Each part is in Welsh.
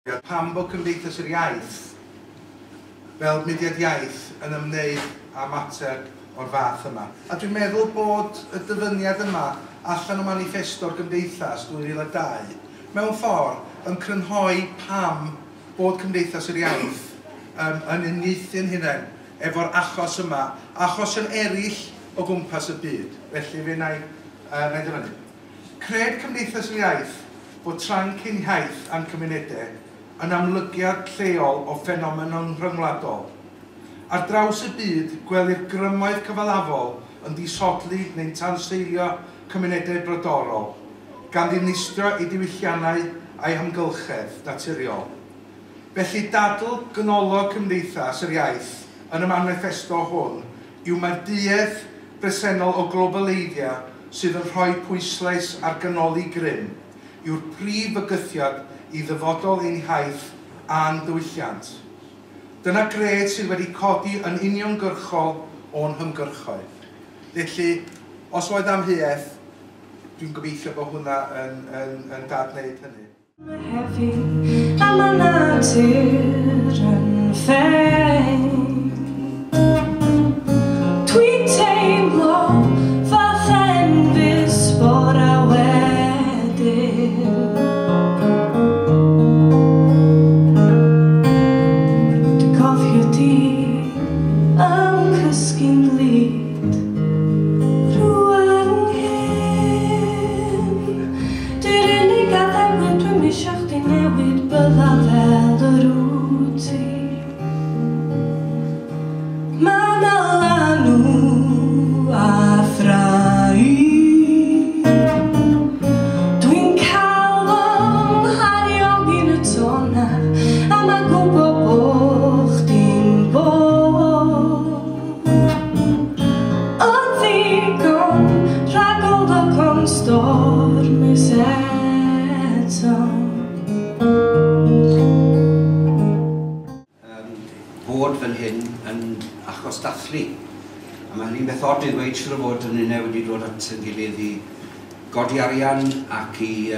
Pam bod Cymdeithas yr Iaith fel mudiad iaith yn ymwneud â mater o'r fath yma. A dwi'n meddwl bod y dyfyniad yma allan o maniffesto'r Gymdeithas 2002 mewn ffordd yn crynhoi pam bod Cymdeithas yr Iaith yn uniaethu'n hunain efo'r achos yma, achosion eraill o gwmpas y byd. Felly fe wna i ddyfynnu. Cred Cymdeithas yr Iaith bod tranc ein hiaith a'n cymunedau yn amlygiad lleol o ffenomenon rhyngwladol. Ar draws y byd, gwelir grymoedd cyfalafol yn disodli neu'n tanseilio cymunedau brodorol, gan ddinistrio eu diwylliannau a'u hamgylchedd naturiol. Felly dadl ganolog Cymdeithas yr Iaith yn y maniffesto hwn yw mae'r duedd bresennol o globaleiddio sydd yn rhoi pwyslais ar ganoli grym yw'r prif fygythiad i ddyfodol ein hiaith a'n diwylliant. Dyna gred sydd wedi codi yn uniongyrchol o'n hymgyrchoedd. Felly, os oedd amheuaeth, dwi'n gobeithio bod hwnna yn dadwneud hynny. Hefyd, a ma' natur yn ffein. Dwi'n teimlo fath enfys bora wedyn. Dwi'n cofio di yn cysgu'n lid rŵan hyn. Dwi'n unig addewid, dwi'm isio chdi newid, bydda fel yr wyt ti. Ma' 'na lanw a thrai. Dwi'n cael fy nghariogi'n y tonna, a ma'n gwbod bo chdi'n bod yn ddigon rhag olwg stormus eto. Bod fan hyn yn achos dathlu. A mae hynny'n beth od i ddweud, siŵr o fod yn unau wedi dod at ein gilydd i godi arian ac i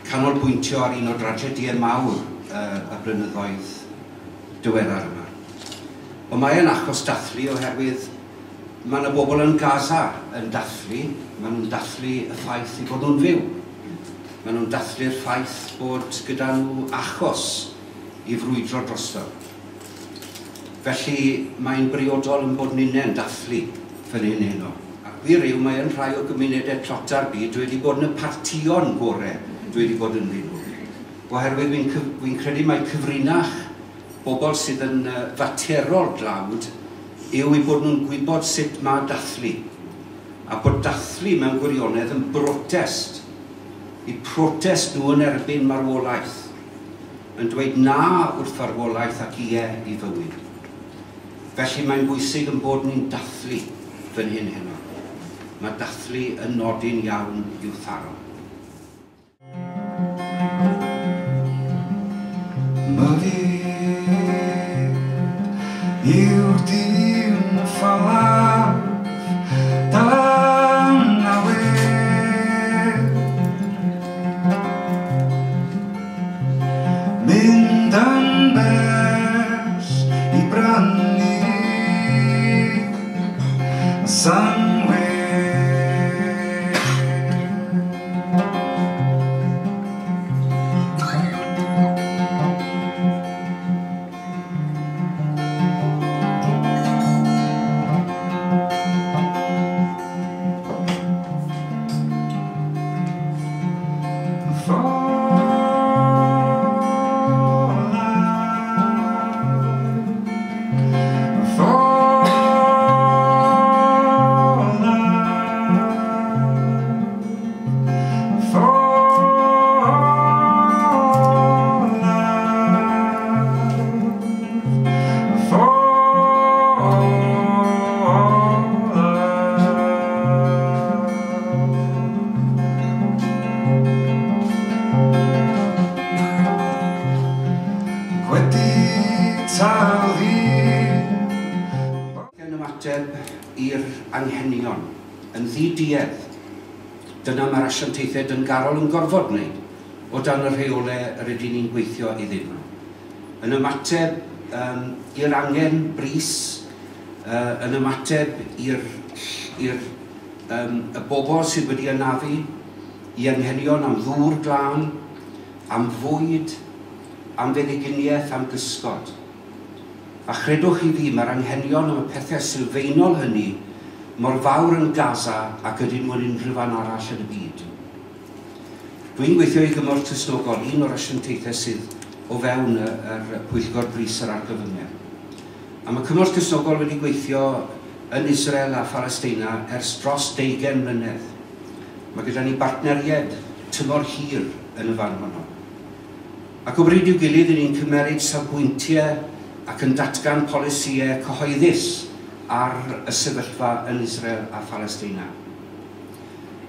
canolbwyntio ar un o dragedïau mawr y blynyddoedd diweddar yma. Ond mae e'n achos dathlu oherwydd mae yna bobl yn Gaza yn dathlu, maen nhw'n dathlu y ffaith eu bod nhw'n fyw. Maen nhw'n dathlu'r ffaith bod gyda nhw achos i frwydro drosto. Felly mae'n briodol yn bod ninnau'n dathlu fan hyn heno. A'r gwir yw mae yn rhai o gymunedau tlota'r byd dwi wedi bod yn y partïon gorau dwi wedi bod ynddyn nhw. Oherwydd wi'n credu mai cyfrinach bobl sydd yn faterol dlawd yw eu bod nhw'n gwybod sut mae dathlu. A bod dathlu mewn gwirionedd yn brotest. Eu protest nhw yn erbyn marwolaeth. Yn dweud na wrth farwolaeth ac ie i fywyd. Felly mae'n bwysig yn bod ni'n dathlu fan hyn heno. Mae dathlu yn nodyn iawn i'w tharo. Myfi yw'r dyn ffalaf dan awyr. Mynd yn bell i brynu synnwyr. Yn ymateb i'r anghenion, yn ddiduedd. Dyna mae'r asiantaethau dyngarol yn gorfod wneud. o dan y rheolau yr ydyn ni'n gweithio iddyn nhw. Yn ymateb i'r angen brys, yn ymateb i'r y bobl sydd wedi anafu, i anghenion am ddŵr glân, am fwyd, am feddyginiaeth, am gysgod. A chredwch chi fi, mae'r anghenion am y pethau sylfaenol hynny mor fawr yn Gaza ac ydyn nhw yn unrhyw fan arall yn y byd. Dwi'n gweithio i Gymorth Cristnogol, un o'r asiantaethau sydd o fewn yr Pwyllgor Brys yr Argyfyngau. A mae Cymorth Cristnogol wedi gweithio yn Israel a Phalesteina ers dros 20 mlynedd. Mae gyda ni bartneriaid tymor hir yn y fan honno. Ac o bryd i'w gilydd, 'y ni'n cymeryd safbwyntiau ac yn datgan polisïau cyhoeddus ar y sefyllfa yn Israel a Phalesteina.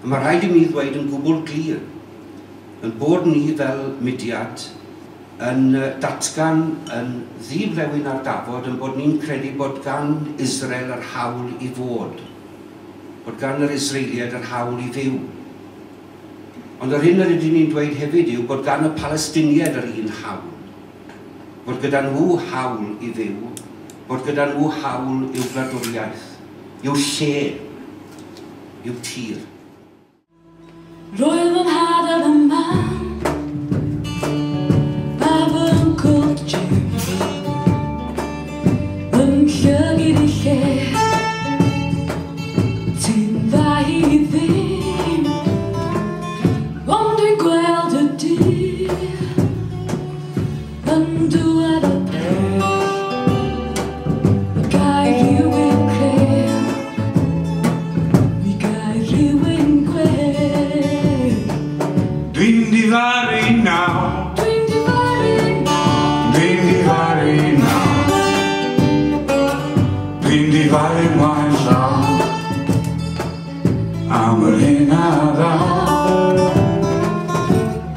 A mae rhaid i mi ddweud yn gwbl glir yn bod ni fel mudiad yn datgan yn ddi-flewyn ar dafod yn bod ni'n credu bod gan Israel yr hawl i fod, bod gan yr Israeliaid yr hawl i fyw. Ond yr hyn yr ydyn ni'n dweud hefyd yw bod gan y Palestiniaid yr un hawl, bod gyda nhw hawl i fyw, bod gyda nhw hawl i'w gwladwriaeth, i'w lle, i'w tir. Roedd fy nhad a fy mam a fy uncle Jim yn llygad eu lle. Ti'n dda i ddim, ond dwi'n gweld y dydd yn dŵad o bell. Mi gai rhywun clên, mi gai rhywun gwell. Dwi'n difaru nawr. Dwi'n difaru nawr. Dwi'n difaru nawr. Dwi'n difaru mlaen llaw am yr hyn a ddaw.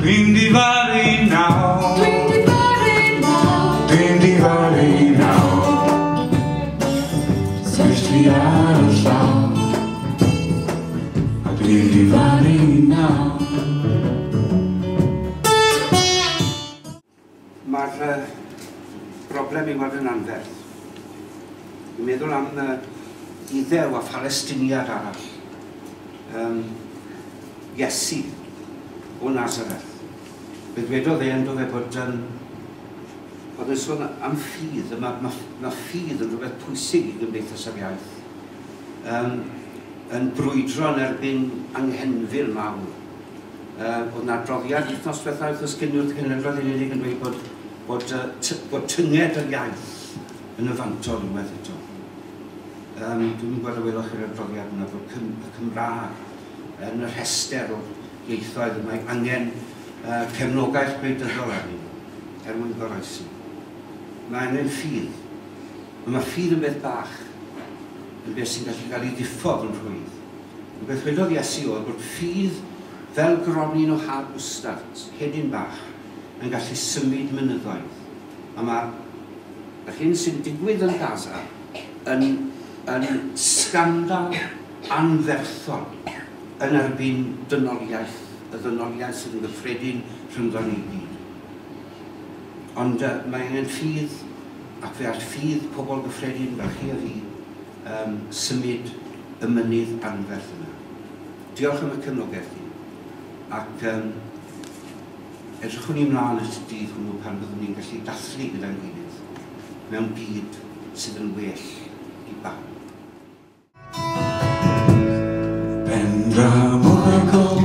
Dwi'n difaru nawr. Dwi'n difaru nawr. Dwi'n difaru nawr. Sefyll ar y llaw a dwi'n difaru nawr. Mae'r broblem i weld yn anferth. Dwi'n meddwl am Iddew a Phalestiniad arall. Iesu o Nazareth. Fe ddwedodd e ynddo fe bod oedd yn sôn am ffydd, mae ffydd yn rhywbeth pwysig i Gymdeithas yr Iaith. Yn brwydro yn erbyn anghenfil mawr. Oedd 'na adroddiad wythnos diwethaf, wythnos cyn wrth Cenhedloedd Unedig yn dweud bod tynged yr iaith yn y fantol unwaith eto. Dwi'n gweld y welwch chi'r adroddiad yna bod y Cymraeg yn y rhestr o'r ieithoedd y mae angen cefnogaeth gwleidyddol arnyn nhw er mwyn goroesi. Mae angen ffydd. Ond mae ffydd yn beth bach, yn beth sy'n gallu cael ei ddiffodd yn rhwydd. Ond beth wedodd Iesu oedd bod ffydd fel gronyn o had mwstard, hedyn bach, yn gallu symud mynyddoedd. A mae'r hyn sy'n digwydd yn Gaza yn sgandal anferthol yn erbyn dynoliaeth, y ddynoliaeth sydd yn gyffredin rhyngddon ni gyd. Ond mae angen ffydd, ac fe all ffydd pobl gyffredin fel chi a fi, symud y mynydd anferth yna. Diolch am y cefnogaeth i. Ac edrychwn ni ymlaen at y dydd hwnnw pan byddwn ni'n gallu dathlu gyda'n gilydd mewn byd sydd yn well i bawb. Pendramorgol,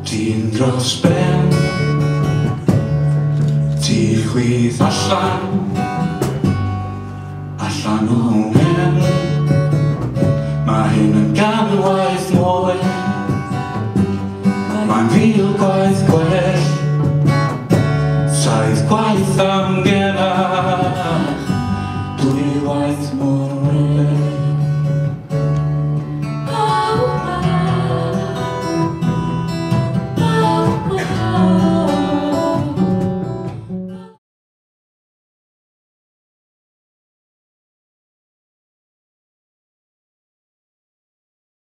ti'n dros ben, ti chwith allan, allan o